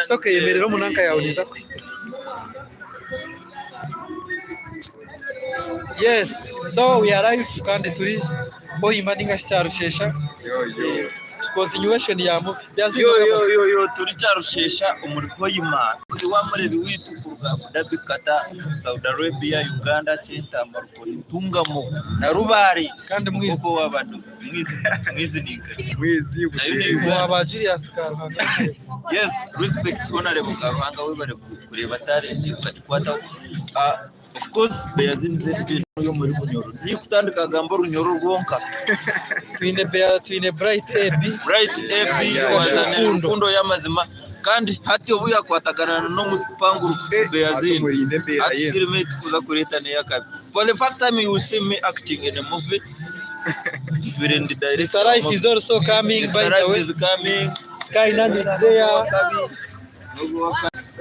Soka yemerera omu nanka yaawe ninza kuhika. Yes, so we are live kandi turi Hoima ninga shi Kyarushesha. Continuation ya movie. Yo yo yo yo turi Kyarushesha omuri Hoima. Turi wa murebi waitu kuruga Abu Dhabi, Qatar, Saudi Arabia, Uganda, Kyentamba, Rukoni, Ntungamo na Rubare. Kandi mwizi. Nk'oku waba mwizi mwizi ninka. Mwizi Nayo ni Budeeya. Uganda. Waba Julius Karuhanga. Yes, respect honorable Karuhanga webare kureeba talent ukagikwataho. Uh, of course Beyazin ZB yo muri Bunyoro. Nikutandika agamba orunyoro rwonka. Twine Bea, twine Bright AB. Bright AB Yeah, yeah, wazana yeah. rukundo y'amazima kandi hati obu yakwatagana n'omusipanguru Beyazin. Atumurinde embeera Ati y'ensi. filime tukuza kureeta n'eyakabi. For the first time you will see me acting in a movie. Ntwire ndi director. Mr. Life is also coming by Mr. the Life way. is coming. Sky Nan is there.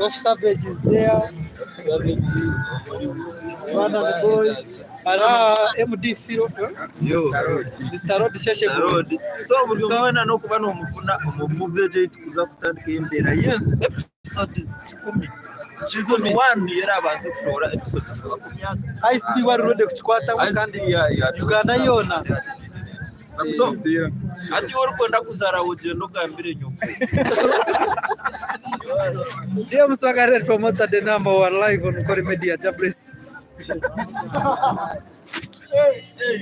Off Savage is there. Rwandan boy. Ara MD Philo. Yo. Mr. Rod Sheshe. Road. So buri omwe weena n'okuba n'omufuna omu movie egyo ei tukuza kutandika embeera. Yes, episodes 10. Season 1 yerabanza kushohora episodes 20. ICP wari ready kukikwatamu kandi Uganda yoona. So hati orikwenda kuzara ogyenda ogambire nyoko. DM Swagger Red promoter the number one live on Nkore Media. God bless.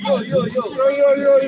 Yo yo yo.